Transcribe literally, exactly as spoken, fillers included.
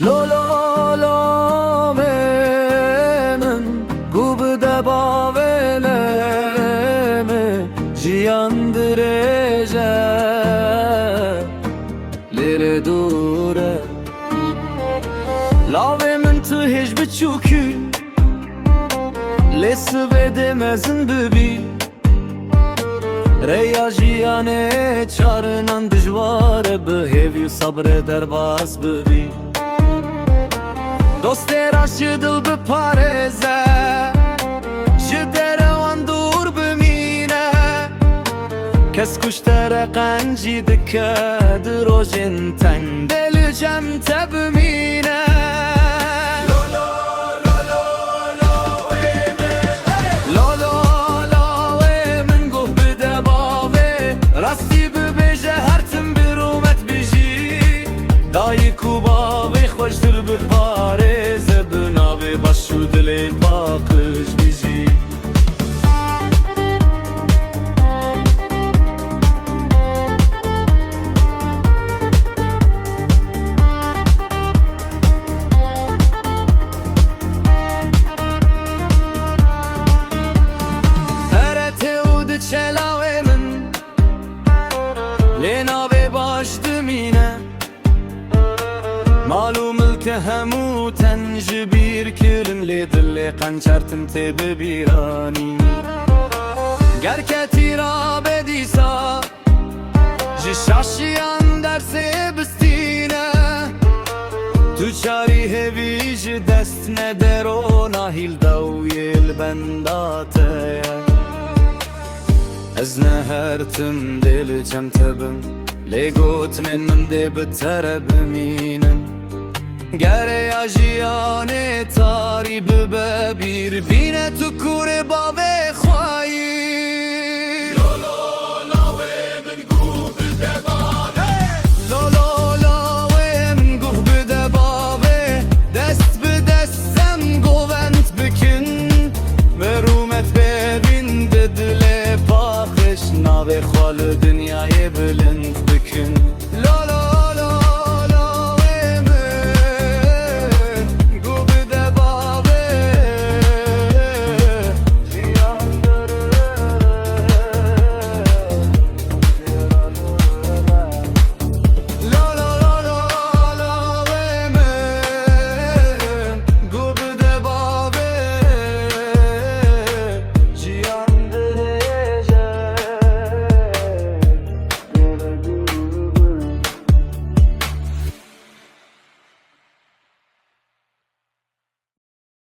Lo lo lo wê min, guh bide bavê lê min, jiyan dirêj e, lê rê dûr e. Lawê min tu hêj biçûk î, lê sibê dê mezin bibî. Rêya jiyanê çarinan dijwar e, bi hêvî û sebrê derbas bibî. Dostê raşt ji dil biparêze, ji derewan dûr bimîne. Kes ku ji te re qencî dike, di rojên teng dê li cem te bimîne. Lo lo lo wê min, guh bide bavê, rastî bibêje, her tim bi rûmet bijî. Dayik û bavê xweştir biparêze, bi navê baş û dilê paqij bijî. Pere tê û diçe lawê min, lê navê baş dimîne. Mal û milke hemû ten ji bîr kirin, lê dilê qençer tim tê bibîranî. Ger ketî rabe dîsa, ji şaşiyan dersê bistîne. Tu çarî hêvî ji dest nede, rona hîl dawiyê li benda te ye. Ez ne her tim dê li cem te bim, lê gotinên min dê bi te re bimînin. Ger rêya jiyanê tarî bibe, bîr bîne tu kurê bavê xwe.